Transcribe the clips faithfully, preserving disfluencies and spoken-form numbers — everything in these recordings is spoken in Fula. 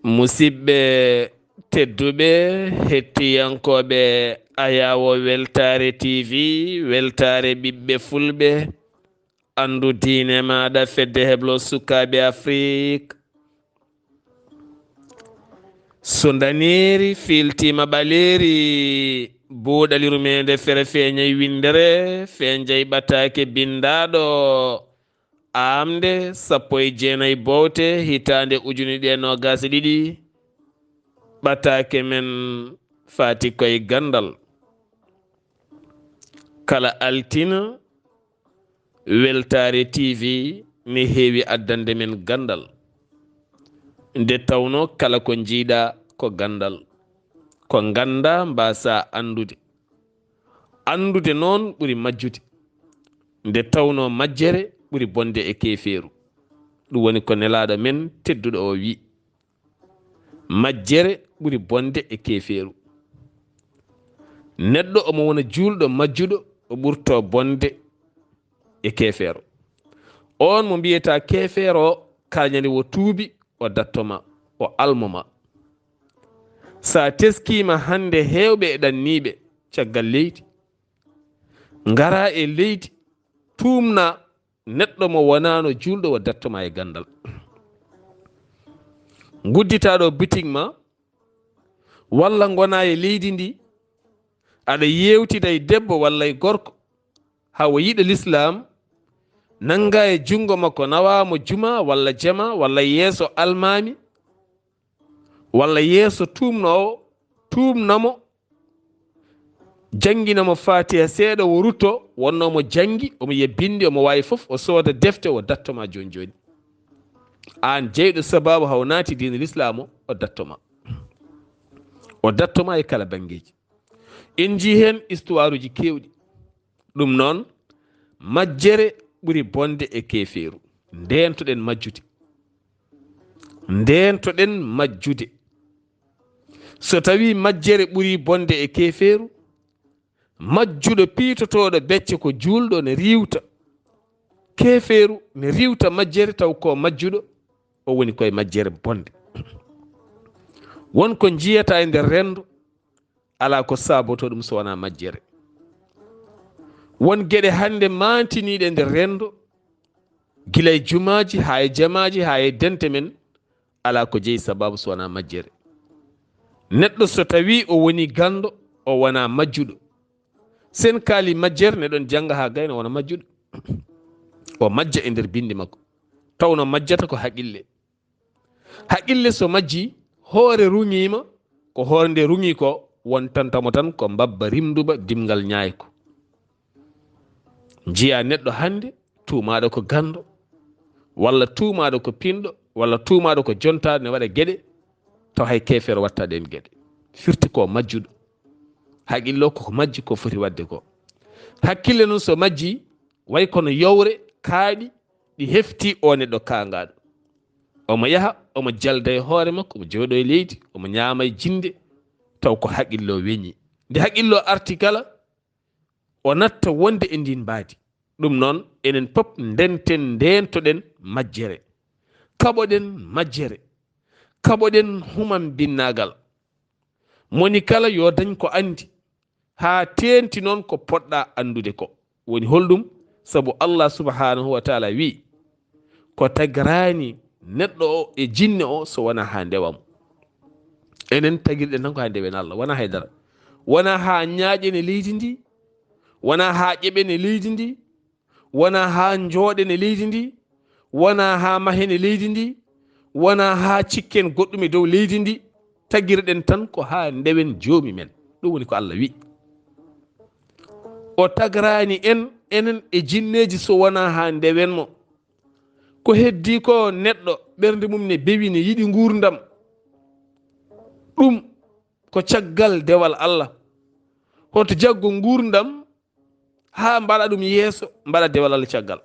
Musidɓe tedduɓe, hettiyankooɓe Ayaawo Weltaare T V, Weltaare ɓiɓɓe Fulɓe, anndu diine maaɗa, Fedde Heblo Sukaaɓe Afrik. So ndaneeri fiiltiima ɓaleeri, buuɗali rumeende fere feeñay winndere, feeñjay ɓataake binndaaɗo, aamnde sappo e jeenay bowte, hitaande ujunere e noogaas e ɗiɗi, ɓataake men faati koy ganndal. Kala altine, Weltaare T V ne heewi addande men ganndal. Nde tawnoo kala ko njiiɗaa ko ganndal. Ko nganndaa mbaasaa anndude. Anndude noon ɓuri majjude. Nde tawnoo majjere ɓuri bonde e keefeeru. Ɗum woni ko Nelaaɗo men tedduɗo o wi'i. Majjere ɓuri bonde e keefeeru. Neɗɗo omo wona juulɗo majjuɗo, o ɓurto bonde e keefeero. Oon mo mbiyata keefeero o, kala ñande wo tuubi, o datto ma, o almo ma. Sa teskiima hannde heewɓe e ɗanniiɓe caggal leydi, ngara e leydi, tuumna neɗɗo mo wonaano juulɗo, o datto ma e ganndal. Nguddita ɗo bitik ma, walla ngona e leydi ndi, aɗa yeewtida e debbo walla e gorko, haa o yiɗa lislaam, nannga e junngo makko, nawa mo juma walla jama walla yeeso almaami, walla yeeso tuumnoowo, tuumna mo, janngina mo Faatiha seeɗa, o rutto, wonno mo janngi, omo yiya binndi, omo waawi fof, o sooda defte, o datto ma jooni jooni. Aan jeyɗo sabaabu haa o naati diine lislaam o, o datto ma. O datto ma e kala banngeeji. En njii heen histoire uji keewɗi. Ɗum noon, majjere ɓuri bonde e keefeeru. Ndeentoɗen majjude. Ndeentoɗen majjude. So tawii majjere ɓuri bonde e keefeeru, majjuɗo piitotooɗo becce ko juulɗo ne riiwta. Keefeeru ne riiwta majjere taw ko majjuɗo, o woni koye majjere bonde. Won ko njiyata e nder renndo, alaa ko saabotoo ɗum so wonaa majjere. Won geɗe hannde maantiniiɗe nder renndo, gila e jumaaji, haa e jamaaji, haa e dente men, alaa ko jeyi sabaabu so wonaa majjere. Neɗɗo so tawii o woni ganndo, o wonaa majjuɗo. Sen kaali majjere, neɗɗo ne jannga haa gayna wona majjuɗo. O majja e nder binndi makko. Taw no majjata ko haqille. Haqille so majji, hoore ruŋiima, ko hoore nde ruŋi ko, wontanta mo tan ko mbabba rimnduba dimngal ñaayko. Njiya neɗɗo hannde tuumaaɗo ko ganndo, walla tuumaaɗo ko pinɗo, walla tuumaaɗo ko jontaaɗo ne waɗa geɗe, taw hay keefeero watta ɗeen geɗe. Firti ko majjuɗo. Haqille o koko majji ko foti waɗde ko. Hakkille noon so majji, way kono yowre, kaaɗi, ɗi hefti o neɗɗo kaangaaɗo. Omo yaha, omo jalda e hoore makko, omo jooɗo e leydi, omo ñaama e jinnde, taw ko haqille o weñi. Nde haqille o arti kala, o natta wonde e ndin mbaadi. Ɗum noon, enen pop ndenten, ndeentoɗen majjere. Kaɓoɗen majjere. Kaɓoɗen humambinnaagal. Moni kala yo dañ ko anndi, haa teenti noon ko poɗɗa anndude ko. Woni holɗum? Sabu Allah subhanahu wa taala wi'i, ko tagraani neɗɗo o e jinne o so wonaa haa ndewa mo. Enen tagirɗen tan ko haa ndewen Allah, wonaa haydara. Wonaa haa ñaaƴen e leydi ndi, wonaa haa ƴeɓen e leydi ndi, wonaa haa njooɗen e leydi ndi, wonaa haa mahen e leydi ndi, wonaa haa cikken goɗɗum e dow leydi ndi. Tagirɗen tan ko haa ndewen Joomi men. Ɗum woni ko Allah wi'i. O tagraani en, enen e jinneeji, so wonaa haa ndewen mo. Ko heddii ko, neɗɗo ɓernde mum ne bewi, ne yiɗi nguurndam. Ɗum ko caggal dewal Allah. Hoto jaggu nguurndam haa mbaɗa ɗum yeeso, mbaɗa dewal Allah caggal.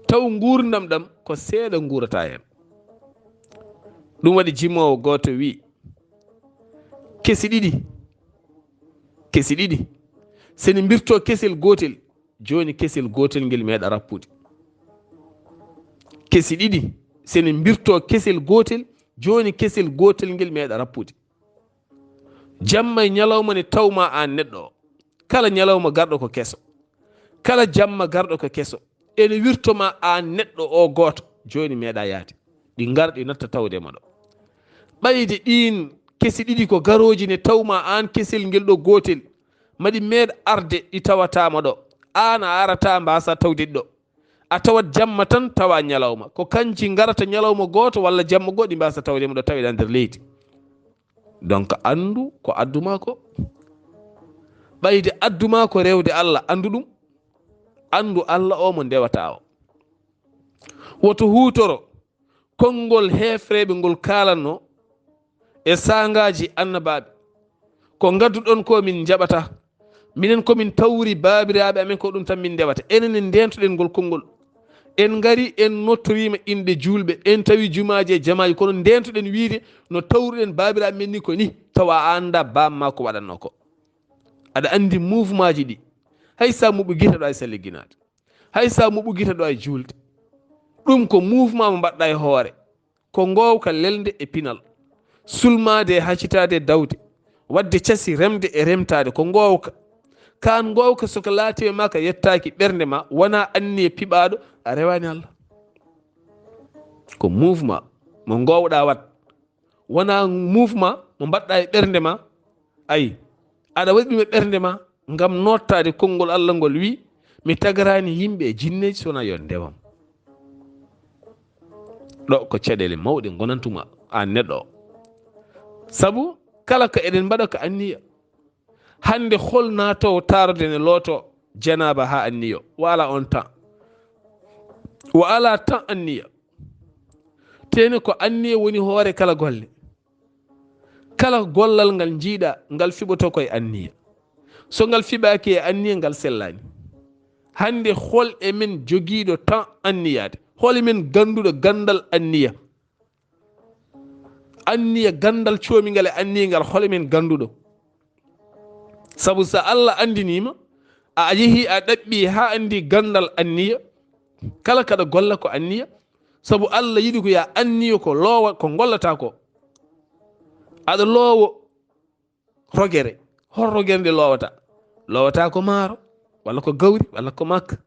Taw nguurndam ɗam ko seeɗa nguurata heen. Ɗum waɗi jimoowo gooto wi'i, kesi ɗiɗi, kesi ɗiɗi, so ne mbirtoo kesel gootel, jooni kesel gootel ngel meeɗa rappude. Kesi ɗiɗi, so ne mbirtoo kesel gootel, Jooni kesel gootel ngel meeɗa rappude. Jamma e ñalawma ne tawma aan neɗɗo o. Kala ñalawma garɗo ko keso. Kala jamma garɗo ko keso. Ene wirtoma aan neɗɗo o gooto. Jooni meeɗa yaade. Ɗi ngar ɗi natta tawde ma ɗo. Ɓayde ɗiin kesi ɗiɗi ko garooji ne tawma aan kesel ngel ɗo gootel. Maɗi meeɗ arde ɗi tawatama ɗo. Aan a arata mbaasa tawde ɗi ɗo. A tawat jamma tan tawa ñalawma. Ko kanji ngarata ñalawma gooto walla jamma goo ɗi mbaasa tawde ma ɗo taweɗa nder leydi. Donc anndu ko adduma ko. Ɓayde adduma ko rewde Allah, anndu ɗum. Anndu Allah o mo ndewata o. Woto huutoro konngol heefreeɓe ngol kaalanno e saangaaji annabaaɓe. Ko ngadduɗon ko min njaɓata. Minen ko min tawri baabiraaɓe amen ko ɗum tan min ndewata. Enen ne ndeentoɗen ngol konngol. En ngari en nottoriima inɗe juulɓe. En tawi jumaaji e jamaaji kono ndeentoɗen wiide no tawruɗen baabiraaɓe men ni ko ni tawa a annda baam ma ko waɗatno ko. Aɗa anndi mouvement ji ɗi. Hay sa muɓu gita ɗo ay salligginaade. Hay sa muɓu gita ɗo ay juulde. Ɗum ko mouvement mo mbaɗɗa e hoore. Ko ngoowka lelnde e pinal. Sulmaade e hacitaade e dawde. Waɗde casi remde e remtaade. Ko ngoowka. Kaan ngoowka so ko laati e ma ka yettaaki ɓernde ma, wona anniya piɓaaɗo, a rewaani Allah. Ko mouvement mo ngoowɗa waɗ. Wona mouvement mo mbaɗɗa e ɓernde ma. Ayi, aɗa waɗi ɗum e ɓernde ma ngam noottaade konngol Allah ngol wi, mi tagarani yimɓe e jinneeji so wona yo ndewam. Ɗo ko caɗeele mawɗe ngonantuma aan neɗɗo o. Sabu kala ko eɗen mbaɗa ko anniya. Hannde hol naatoowo taarode ne looto janaaba haa anniyo? Wa ala on temps. Wa ala temps anniya. Tene ko anniya woni hoore kala golle. Kala gollal ngal njiiɗa, ngal fiɓoto koye anniya. So ngal fiɓaaki e anniya, ngal sellaani. Hannde hol e men jogiiɗo temps anniyaade? Hol e men gannduɗo ganndal anniya? Anniya, ganndal coomingal e anniya ngal, hol e men gannduɗo? Sabu so Allah anndiniima, a yehi a ɗaɓɓi haa anndi ganndal anniya, kala kaɗa golla ko anniya, sabu Allah yiɗi ko ya anniya ko loowa, ko ngollata ko. Aɗa loowo rogere, hol rogere nde loowata? Loowata ko maaro, walla ko gawri, walla ko makka.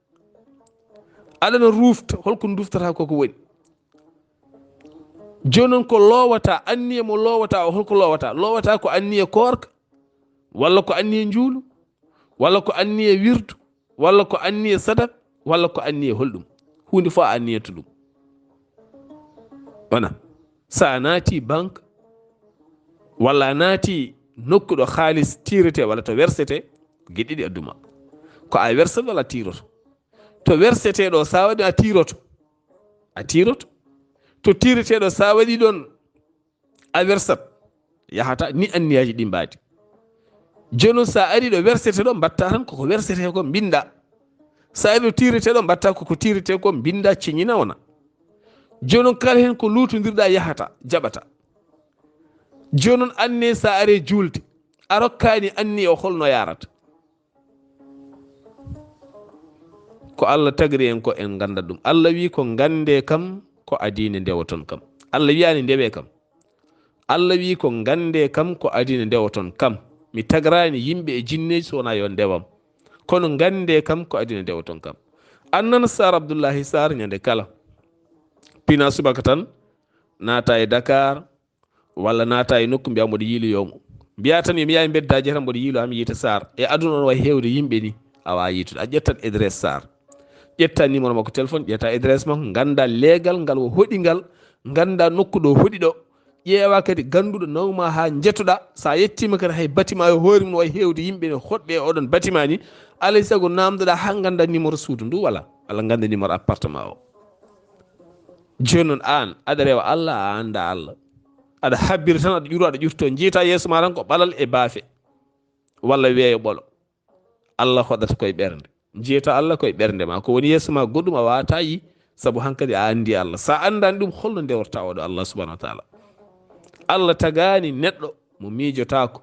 Aɗa no ruufta, holko nduftata koko woni? Jooni noon ko loowata, anniya mo loowata o, holko loowata? Loowata ko anniya koorka, walla ko anniya njuulu, walla ko anniya wirdu, walla ko anniya sadak, walla ko anniya holɗum? Huunde fof a anniyata ɗum. Wona, so a naati banque, walla a naati nokku ɗo haalis tiirete walla to wersete, geɗe ɗiɗi adduma. Ko a wersat walla a tiiroto? To wersete ɗo, so a waɗi a tiiroto. A tiiroto. To tiirete ɗo, so a waɗi ɗon a wersat, yahata ni anniyaaji ɗi mbaadi. Jooni noon, so a ari ɗo wersete ɗo, mbatta tan koko wersete ko, mbinnda. So a ari ɗo tiirete ɗo, mbatta koko tiirete ko, mbinnda, ciññina, wona. Jooni noon, kala heen ko luutondirɗa yahata, jaɓata. Jooni noon, anne so a ari juulde, a rokkaani anniya o, holno yarata? Ko Allah tagri en ko en ngannda ɗum. Allah wi ko nganndee kam ko adii nde ndewoton kam. Allah wiyaani ndewee kam. Allah wi ko nganndee kam ko adii nde ndewoton kam. Mi tagraani yimɓe e jinneeji so wonaa yo ndewam. Kono nganndee kam ko adii nde ndewoton kam. Annan Saar Abdullahi Saar ñande kala. Pina subaka tan, naata e Dakar, walla naata e nokku mbiya mboɗo yiiloyoo mo. Mbiya tan yo mi yaha e mbeddaaji tan mboɗo yiiloya mi yiita Saar. E aduna on wayi heewde yimɓe ni, a waawaa yiitude. A ƴettat adresse Saar. Ƴetta numéro makko téléphone, ƴetta adresse makko, ngannda leegal ngal o hoɗi ngal, ngannda nokku ɗo hoɗi ɗo. Ƴeewa kadi gannduɗo nawma haa njettoɗa. So a yettiima kadi hay bâtiment o hoore mum no wayi heewde yimɓe no hoɗɓe e oɗon bâtiment ni, alay sago naamndoɗa haa ngannda numéro suudu ndu walla, walla ngannda numéro appartement o. Jooni noon aan, aɗa rewa Allah, a annda Allah. Aɗa habbira tan, aɗa ƴuru, aɗa ƴurto, njiita yeeso ma tan ko ɓalal e baafe, walla weeyo ɓolo. Allah hoɗata koye ɓernde. Njiita Allah koye ɓernde ma. Ko woni yeeso ma goɗɗum a waawata yi, sabu hankadi a anndi Allah. So a anndaani ɗum, holno ndeworta oɗo Allah subhanahu wa taala? Allah tagaani neɗɗo mo miijotaako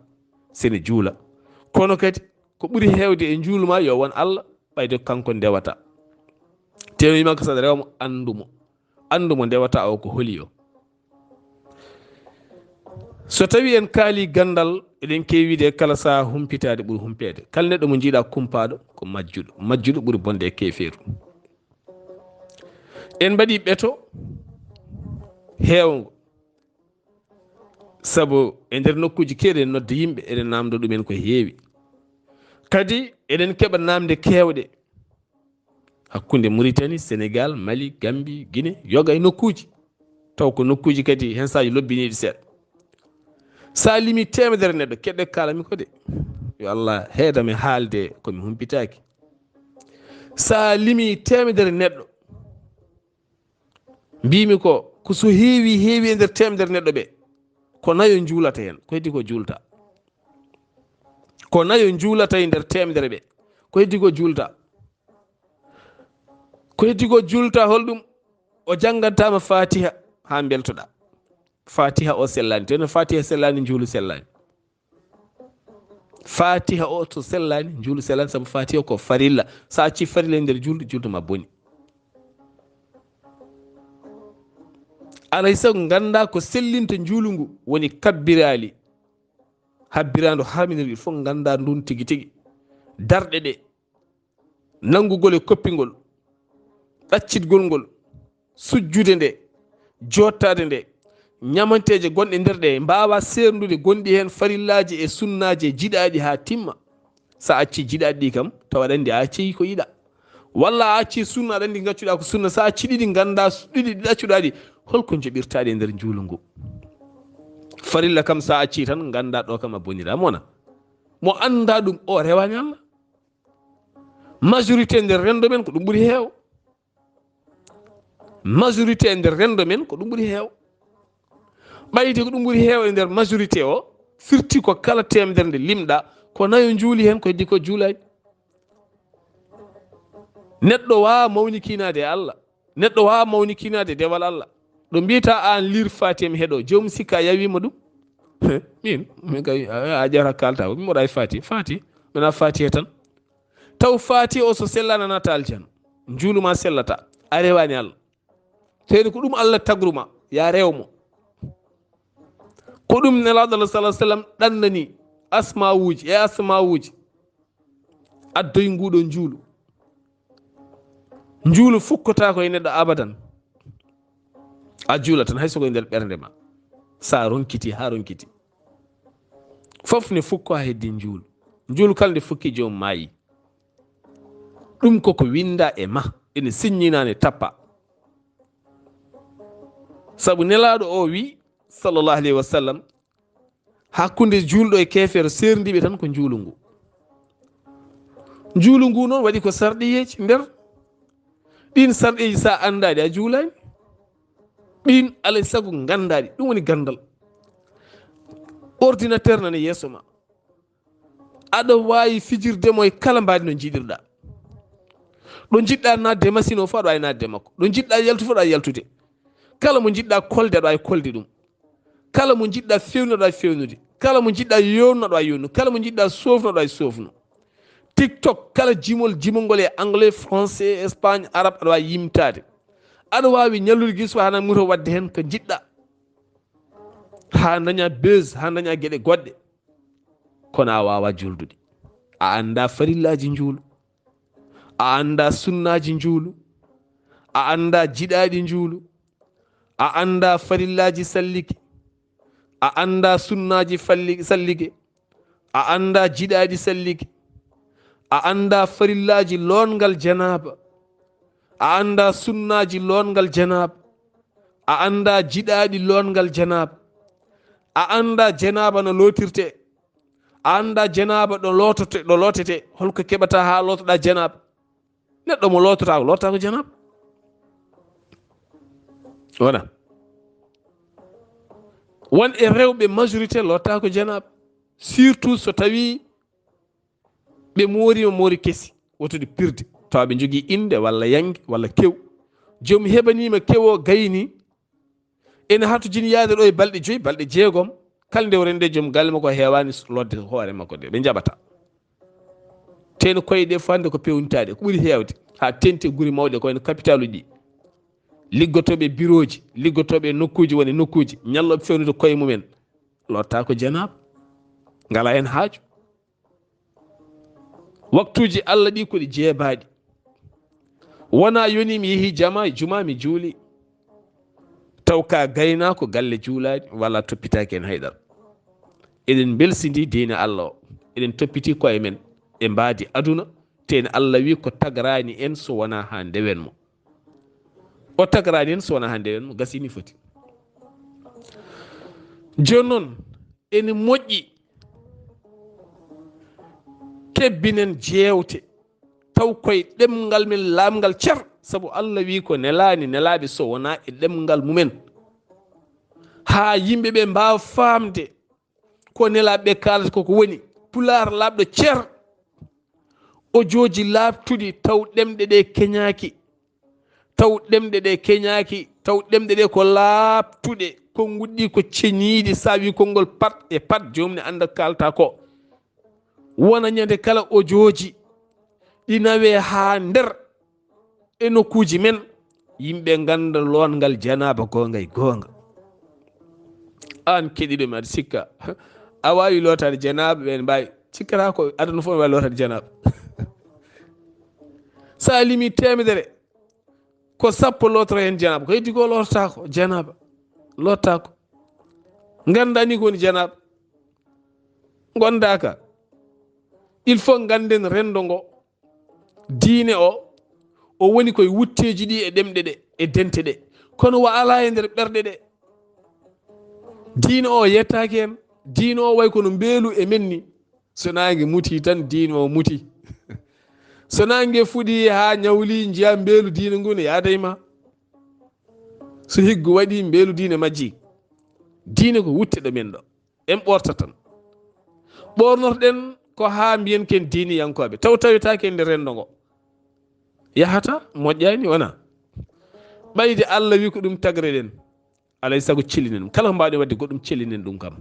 sene juula. Kono kadi, ko ɓuri heewde e njuulu ma yo won Allah, ɓayde ko kanko ndewata. Te o wiima ko so aɗa rewa mo, anndu mo. Anndu mo ndewata o ko holi o. So tawi en kaali ganndal, eɗen keewi wiide kala saha humpitaade ɓuri humpeede. Kala neɗɗo mo njiiɗa kumpaaɗo ko majjuɗo. Majjuɗo ɓuri bonde e keefeeru. En mbaɗi ɓeto heewngo. Sabu e nder nokkuuji keewɗi en nodda yimɓe, eɗen naamndo ɗumen ko heewi. Kadi eɗen keɓa naamnde keewɗe. Hakkunde Mauritanie, Sénégal, Mali, Gambie, Guinée, yoga e nokkuuji. Taw ko nokkuuji kadi heen saaji lobbiniiɗi seeɗa. So a limi teemedere neɗɗo, keɗɗe kaalami ko de. Yo Allah heedam e haalde ko mi humpitaaki. So a limi teemedere neɗɗo, mbimi ko, ko so heewi, heewi e nder teemedere neɗɗo ɓe, ko nayo njuulata heen, ko heddi ko juulta. Ko nayo njuulata e nder teemedere ɓe, ko heddi ko juulta. Ko heddi ko juulta, holɗum? O janngantaama Fatiha haa mbeltoɗa. Fatiha o sellaani. Teno Fatiha sellaani, njuulu sellaani. Fatiha o to sellaani, njuulu sellaani, sabu Fatiha ko farilla. So a acci farilla e nder juulde, juulde ma boni. Alay sago ngannda ko sellinta njuulu ngu woni kabbiraali. Habbiraandu harminirɗi fof ngannda ndun tigi tigi. Darɗe ɗe, nanngugol e koppingol, ɗaccitgol ngol, sujjude nde, jottaade nde, ñamanteeje gonɗe nder ɗe mbaawa seerndude gonɗi heen farillaaji e sunnaaji e jiɗaaɗi haa timma. So a acci jiɗaaɗi ɗi kam, tawa aɗa anndi a acci ko yiɗa. Walla a acci sunna, aɗa anndi ngaccuɗa ko sunna. So a acci ɗiɗi ngannda, ɗiɗi ɗi ɗaccuɗa ɗi, holko njoɓirtaɗi e nder njuulu ngu? Farilla kam so a acci tan, ngannda ɗo kam a bonira. Mona, mo annda ɗum, o rewani Allah. Majorité nder renndo men ko ɗum ɓuri heew. Majorité e nder renndo men ko ɗum ɓuri heew. Ɓayde ko ɗum ɓuri heew e nder majorité o, firti ko kala teemedere nde limɗa, ko nayo njuuli heen, ko heddi ko juulaani. Neɗɗo waawa mawnikinaade e Allah. Neɗɗo waawa mawnikinaade e dewal Allah. Ɗo mbiyata aan liir Fatiha mi heɗo, joomum sikka a yawima ɗum. Min, min kay, a, a ƴeewata kaalta, mi moɗa e Fatiha. Fatiha, mi wona Fatiha tan. Taw Fatiha o so sellaani a naata aljanna. Njuulu ma sellata. A rewani Allah. Tawde ko ɗum Allah tagruma, ya rew mo. Ko ɗum Nelaaɗo Allah sallallahu alaihi wasallam ɗannani asmawuji e asmawuji. Addoy nguɗo njuulu. Njuulu fukkotaako e neɗɗo abadan. A juula tan, hay so ko e nder ɓernde ma. Sa ronkiti, haa ronkiti. Fof ne fukko haa heddi njuulu. Njuulu kala nde fukki joom maayi. Ɗum koko winda e ma. Ene siññina ne tappa. Sabu Nelaaɗo o wi, sallallahu alaihi wasallam, hakkunde juulɗo e keefeero seerndiiɓe tan ko njuulu ngu. Njuulu ngu noon waɗi ko sarɗiyeeji nder. Ɗiin sarɗiyeeji so a anndaa ɗi a juulaani. Ɗiin alay sago nganndaa ɗi. Ɗum woni ganndal. Ordinateur nana yeeso ma. Aɗa waawi fijirde mo e kala mbaadi no njiɗirɗa. Ɗo njiɗɗa naatde machine o fof aɗa waawi naatde makko. Ɗo njiɗɗa yaltude fof aɗa waawi yaltude. Kala mo njiɗɗa kolde aɗa waawi kolde ɗum. Kala mo njiɗɗa fewnude aɗa waawi fewnude. Kala mo njiɗɗa yownude aɗa waawi yownude. Kala mo njiɗɗa soofnude aɗa waawi soofnude. TikTok, kala jimol jimol ngol e anglais, français, espagne, arabe aɗa waawi yimtaade. Aɗa waawi ñallude gis hana muto waɗde heen ko njiɗɗa. Haa daña buzz, haa daña geɗe goɗɗe. Kono a waawaa juuldude. A anndaa farillaaji njuulu. A anndaa sunnaaji njuulu. A anndaa jiɗaaɗi njuulu. A anndaa farillaaji sallike. A anndaa sunnaaji falli-, sallike. A anndaa jiɗaaɗi sallike. A anndaa farillaaji lootngal janaaba. A anndaa sunnaaji lootngal janaaba. A anndaa jiɗaaɗi lootngal janaaba. A anndaa janaaba no lootirtee. A anndaa janaaba ɗo lootote-, ɗo lootete. Holko keɓataa haa lootoɗaa janaaba? Neɗɗo mo loototaako, lootaako janaaba. Wona. Won e rewɓe majorité lootaako janaaba. Surtout so tawii ɓe mooriima moori kesi, wotude pirde. Tawa ɓe njogii innde walla yannge walla kew. Joom heɓaniima kew o gayni, ene hatojini yaade ɗo e balɗe joyi, balɗe jeegom. Kala nde o renndee joom galle makko heewaani lootde hoore makko de, ɓe njaɓata. Teno koye ɗe fof hannde ko pewnitaaɗe, ko ɓuri heewde. Haa tenti e gure mawɗe ko wayno kapitaaluji ɗi. Liggotooɓe e birooji, liggotooɓe e nokkuuji woni nokkuuji, ñallooɓe fewnude koye mumen. Lotta ko janaba. Ngala hen haaju. Waktuuji Allah ɗi ko ɗi jeebaaɗi. Wona yoni mi yehi jama e juma mi juuli. Taw ka gaynaako galle juulaani walla toppitaaki en haydara. Eɗen mbelsindi diine Allah o. Eɗen toppiti koye men e mbaadi aduna. Te en Allah wi ko tagrani en so wona ha ndewen mo. O tagrani en so wona ha ndewen mo. Gasini foti. Jooni noon, ene moƴƴi kebbinen jeewte taw koye ɗemngal men laamngal cer, sabu Allah wi ko nelaani nelaaɓe so wona e ɗemngal mumen. Haa yimɓe ɓe mbaawa faamde ko nelaaɓe ɓe kaalata koko woni. Pulaar laaɓɗo cer, ojooji laaɓtuɗi taw ɗemɗe ɗe keñaaki. Taw ɗemɗe ɗe keñaaki, taw ɗemɗe ɗe ko laaɓtuɗe, ko nguɗɗi ko ceñiiɗi, sawi konngol pat e pat joomum ne annda ko kaalata ko. Wona ñande kala ojooji ɗi nawe haa nder e nokkuuji men, yimɓe ngannda lootngal janaaba goonga e goonga. Aan keɗiɗo mi aɗa sikka a waawi lootaade janaaba, ɓeen mbaawi cikkata ko aduna fof ne waawi lootaade janaaba. So a limi teemedere, ko sappo lootoro heen janaaba, ko heddi ko loototaako janaaba, loototaako. Nganndaa ni ko woni janaaba. Ngonndaaka. Il faut ngannden renndo ngo. Diine o, o woni koye wutteeji ɗi e ɗemɗe ɗe, e dente ɗe. Kono wa alaa e nder ɓerɗe ɗe. Diine o yettaaki heen. Diine o wayi kono mbeelu e men ni. So naange muti tan, diine o muti. So naange fuɗi haa ñawli, njiya mbeelu diine ngu ne yaada e ma. So higgu waɗi, mbeelu diine majji. Diine ko wutte ɗo men ɗo. En ɓorta tan. Ɓornotoɗen ko haa mbiyen ken diiniyankooɓe. Taw tawetaake e nder renndo ngo. Yahata, moƴƴaani, wona. Ɓayde Allah wi ko ɗum tagreɗen. Alay sago cellinen ɗum. Kala ko mbaawɗen waɗde goɗɗum, cellinen ɗum kam.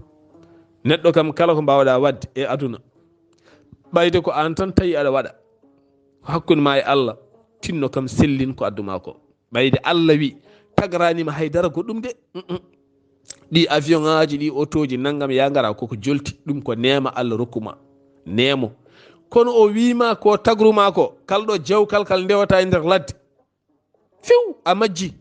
Neɗɗo kam, kala ko mbaawɗa waɗde e aduna, ɓayde ko aan tan tawi aɗa waɗa, ko hakkunde ma e Allah, tinno kam, sellin ko addu ma ko. Ɓayde Allah wi, tagrani ma hay dara goɗɗum de. Mm-mm. Ɗi avion ŋaaji, ɗi otooji, nanngam, ya ngara, koko jolti. Ɗum ko neema Allah rokku ma. Neemo. Kono o wi ma ko tagru ma ko, kala ɗo jawkal kal ndewata e nder ladde. Few, a majji.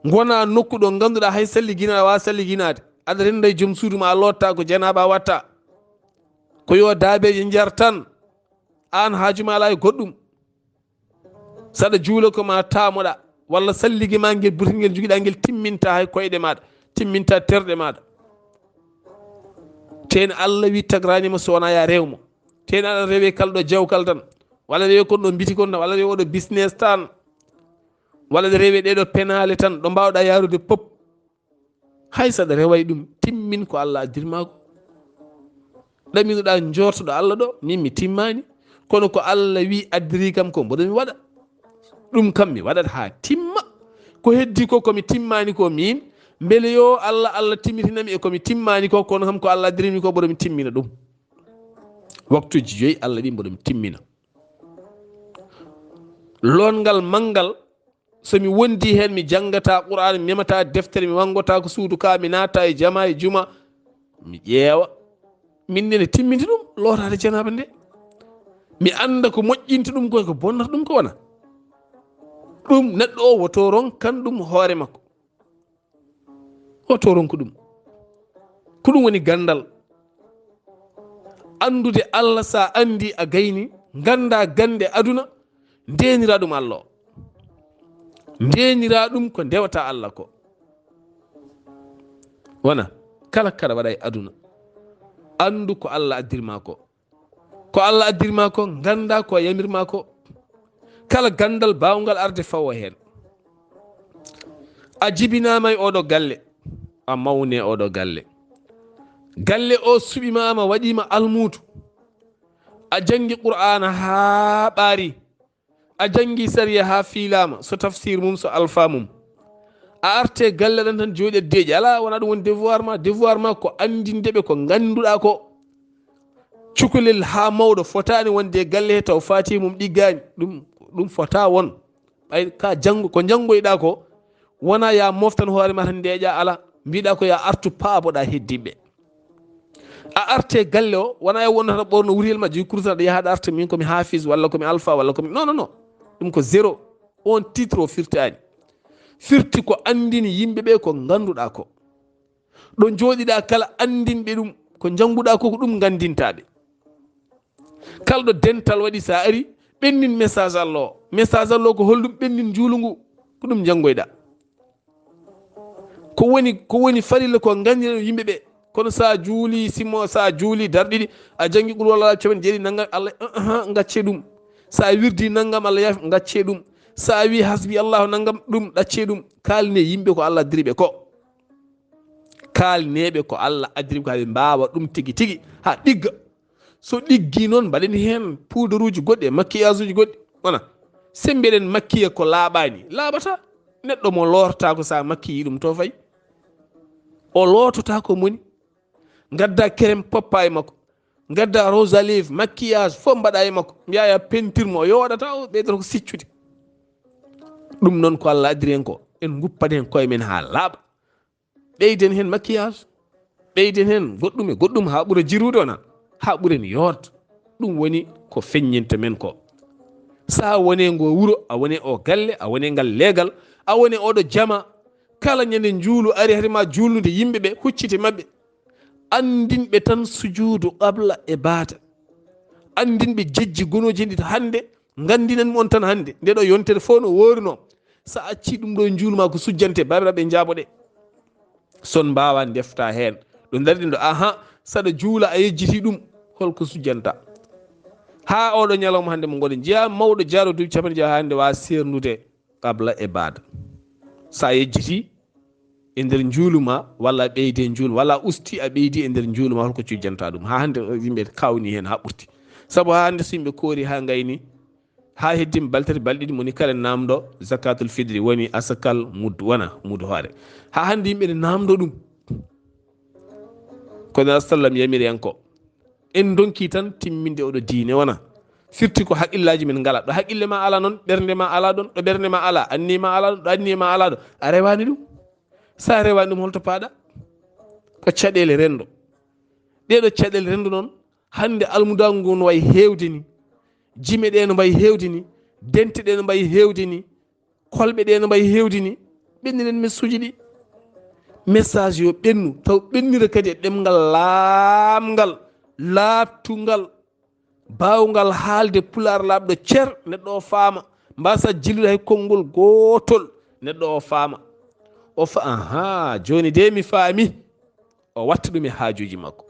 Ngona nokku ɗo ngannduɗaa hay salliginaade, a waawa salliginaade. Aɗa rennda e joom suudu ma, a lootta ko janaaba watta. Ko yo daabeeje njar tan. Aan haaju ma alaa e goɗɗum. Saɗa juula ko ma taamoɗa, walla salligi ma ngel butingel njogiɗa ngel timminta hay koyɗe maɗa, timminta terɗe maɗa. Ten Allah wi tagrani mo so wona ya rew mo. Ten aɗa rewe kala ɗo jawkal tan. Walla rewe kon ɗo mbiti kon tan. Walla rewe oɗo business tan. Walla ɗe rewe ɗeɗo penale tan. Ɗo mbawɗa yarude pop. Hay saɗa reway ɗum, timmin ko Allah addirma ko. Ɗaminoɗa, jortoɗa Allah ɗo, min mi timmani. Kono ko Allah wi addiri kam ko, mboɗo mi waɗa. Ɗum kam mi waɗat ha timma. Ko heddi ko, ko mi timmani ko min, mbele yo Allah, Allah timmitinami e ko mi timmani ko, kono kam ko Allah addirimi ko, mboɗo mi timmina ɗum. Waktuji joyi Allah wi mboɗo mi timmina. Longal mangal, so mi wondi heen, mi janngata Qur'aan, mi memata deftere, mi wanngota ko suudu ka, mi naata e jama e juma, mi ƴeewa. Min nene timminde ɗum, lootaade janaaba nde. Mi annda ko moƴƴinta ɗum ko, ko bonnata ɗum ko wona. Ɗum neɗɗo o woto ronkan ɗum hoore makko. Woto ronku ɗum. Ko ɗum woni ganndal. Anndude Allah, sa anndi a gayni, ngannda gannde aduna, ndenira ɗum Allah o. Ndenira ɗum ko ndewata Allah ko. Wona, kala kaɗa waɗa e aduna, anndu ko Allah addirma ko. Ko Allah addirma ko, ngannda ko yamirma ko. Kala ganndal baawngal arde fawo heen. A jibinaama e oɗo galle, a mawne oɗo galle. Galle o suɓimaama, waɗiima almuudu. A janngi Qur'aana haa ɓaari. A janngi sariya haa fiilaama, so tafsir mum, so alfa mum. A arte galle ɗan tan jooɗi e deeƴi. Alaa, wona ɗum woni devoir ma. Devoir ma ko anndinde ɓe ko ngannduɗaa ko. Cukalel haa mawɗo fotaani wonde e galle he taw faati mum ɗiggaani. Ɗum, ɗum fota won. Ɓay ka janngo, ko njanngoyɗaa ko, wona ya moftan hoore ma tan ndeeƴa, alaa. Mbiɗa ko ya artu paaboɗa heddiɓe. A arte galle o, wona e wonnata ɓorno wuriyel ma, jogi kurus aɗa yaha aɗa arta, min komi hafiz, walla komi alpha, walla komi, non, non, non. Ɗum ko zéro. On titre o firtaani. Firti ko anndini yimɓe ɓe ko ngannduɗaa ko. Ɗo njooɗiɗaa kala anndinɓe ɗum, ko njannguɗaa ko, ko ɗum nganndintaaɓe. Kala ɗo dental waɗi, so a ari, ɓennin message Allah o. Message Allah o ko holɗum? Ɓennin njuulu ngu, ko ɗum njanngoyɗaa. Ko woni, ko woni farilla ko nganndina ɗum yimɓe ɓe. Kono so a juuli, simo, so a juuli darɗiɗi, a janngi qul huwallahu ahad capanɗe jeeɗiɗi, nangam, Allah, uh, uh, ngaccee ɗum. So a wirdi nangam, Allah yaafi, ngaccee ɗum. So a wi hasbi Allahu nangam, ɗum ɗaccee ɗum. Kaalne yimɓe ko Allah addiri ɓe ko. Kaalneeɓe ko Allah addiri ɓe ko haa ɓe mbaawa ɗum tigi tigi, haa ɗigga. So ɗiggi noon, mbaɗen heen puudaruuji goɗɗi e makiyaasuuji goɗɗi. Wona, se mbiɗen makiya ko laaɓaani, laaɓata. Neɗɗo mo loortaako, so a makkiyii ɗum to fayi. O loototaako moni. Ngadda kerem poppa e makko. Ngadda rouge à lèvres, maquillage, fof mbaɗa e makko. Mbiya ya peinture mo, o yooɗata, o ɓeydata ko siccude. Ɗum noon ko Allah addiri en ko. En nguppat heen koye men haa laaɓa. Ɓeyden heen maquillage. Ɓeyden heen goɗɗum e goɗɗum haa ɓura jirude, wona, haa ɓuren yooɗde. Ɗum woni ko feññinta men ko. So a wone ngo wuro, a wone o galle, a wone ngal leegal, a wone oɗo jama. Kala ñande njuulu ari, hari ma juulnude yimɓe ɓe, huccite maɓɓe. Anndinɓe tan sujuudu qabla e baada. Anndinɓe jejji gonooji ndi hannde, nganndinan mi on tan hannde. Nde ɗo yontere fof no wooruno. So a accii ɗum ɗo e njuulu ma ko sujjante, baabiraaɓe, njaaboɗe. So on mbaawaa, ndefta heen. Ɗo ndaarɗen ɗo, aha, saɗa juula a yejjiti ɗum, holko sujjanta? Haa oɗo ñalawma hannde mo ngoɗen, njiya mawɗo jaaɗo duuɓi capanɗe jeego haa hannde waawa seerndude qabla e baada. So a yejjiti e nder njuulu ma, walla a ɓeydi e njuulu, walla a usti, a ɓeydi e nder njuulu ma, holko cujjanta ɗum? Haa hannde yimɓe kawni heen haa ɓurti. Sabu haa hannde so yimɓe koori haa ngayni, haa heddi balɗe tati, balɗe ɗiɗi, moni kala naamndo zakatul fitri, woni asakal muddu, wona muddu hoore. Haa hannde yimɓe ne naamndo ɗum. Ko Nabi sallam yamiri en ko. En ndonki tan timminde oɗo diine, wona. Firti ko haqillaaji men ngala. Ɗo haqille ma ala noon, ɓernde ma ala ɗon, ɗo ɓernde ma ala, anniye ma ala ɗon, ɗo anniye ma ala ɗon, a rewaani ɗum. So a rewaani ɗum, holto paaɗa? Ko caɗeele renndo. Ɗee ɗo caɗeele renndo noon, hannde almudaangu ngu no wayi heewde ni, jime ɗee no mbayi heewde ni, dente ɗee no mbayi heewde ni, kolɓe ɗee no mbayi heewde ni, ɓenninen message uji ɗi. Message yo ɓennu, taw ɓennira kadi e ɗemngal laamngal, laaɓtungal, baawngal haalde pulaar laaɓɗo cer, neɗɗo o faama. Mbaasa jillude hay konngol gootol, neɗɗo o faama. O fa-, ahaa, jooni de mi faami. O watta ɗum e haajuuji makko.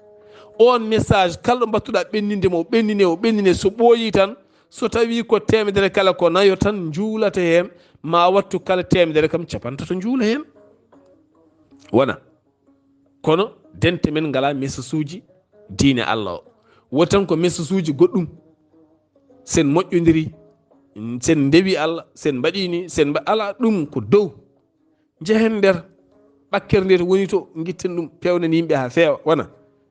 On message, kala ɗo mbattuɗa ɓenninde mo, o ɓennine, o ɓennine, so ɓooyi tan, so tawi ko teemedere kala, ko nayo tan njuulata heen, ma wattu kala teemedere kam capantato njuula heen. Wona. Kono dente men ngala message uji diine Allah o. Woni tan ko message uji goɗɗum. Sen moƴƴondiri, sen ndewi Allah, sen mbaɗi ni, sen mba-, ala ɗum ko dow. Njehen nder ɓakkere nde to woni to, ngitten ɗum, pewnen yimɓe haa feewa. Wona,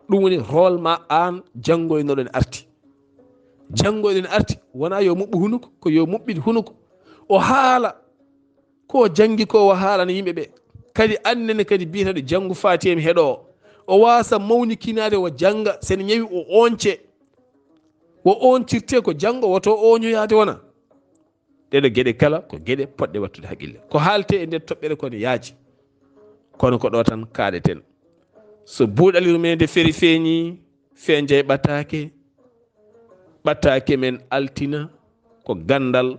ɗum woni rôle ma aan janngoynoɗen arti. Janngoyɗen arti, wona yo muɓɓu hunuko, ko yo muɓɓit hunuko. O haala ko janngi ko, o haalana yimɓe ɓe. Kadi annene kadi biyeteeɗo janngu Faatiha mi heɗo o. O waasa mawnikinaade, o jannga, sen ñawi o oonce. O ooncirte ko janngo, woto ooñoyaade wona. Ɗeɗo geɗe kala ko geɗe poɗɗe wattude haqqille. Ko haalte e nder toɓɓere ko ne yaaji. Kono ko ɗo tan kaaɗeten. So buuɗal yurmeende feri feeñi, feenjay ɓataake. Ɓataake men altina ko ganndal.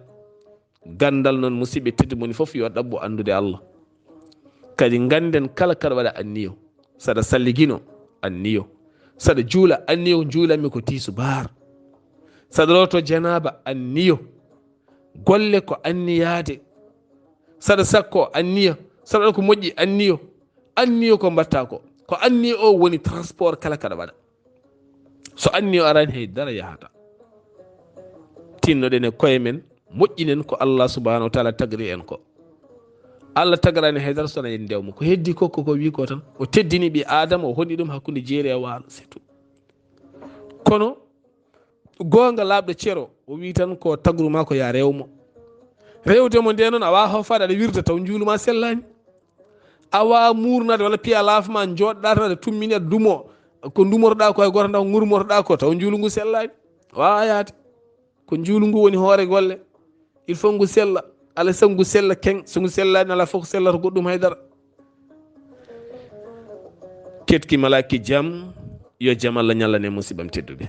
Ganndal noon, musidɓe tedduɓe, moni fof yo ɗaɓɓu anndude Allah. Kadi ngannden kala kaɗa waɗa anniyo. Saɗa salligino, anniyo. Saɗa juula, anniyo, njuulanmi ko tiisubaar. Saɗa looto janaaba, anniyo. Golle ko anniyaade. Saɗa sakko, anniya. Saɗa waɗa ko moƴƴi, anniyo. Anniyo ko mbatta ko. Ko anniyo o woni transport kala kaɗa waɗa. So anniyo arani, hay dara yahata. Tinnoɗen e koye men, moƴƴinen ko Allah subhanahu wa taala tagri en ko. Allah tagrani hay dara sona en ndewmo. Ko heddi ko, ko, ko wi ko tan. O teddini ɓi Adama, o honɗi ɗum hakkunde jeeri e waalo, c'est tout. Kono goonga laaɓɗo ceero, o wi tan ko tagru ma ko ya rewmo. Rewde mo nde noon, a wawa hoofaade aɗa wirda taw njuulu ma sellaani. A waawaa muurnaade walla piya laafa ma, jooɗɗa tan aɗa tummini, aɗa dumo. Ko dumotoɗa ko hay gooto anndaa ko ŋurmotoɗa ko, taw njuulu ngu sellaani. Waawaa yaade. Ko njuulu ngu woni hoore golle. Il faut ngu sella. Alaa sago ngu sella keŋ. So ngu sellaani, alaa fof ko sellata goɗɗum hay dara. Ketki malaaki jam, yo jam Allah ñallan en musiɓɓam tedduɓe.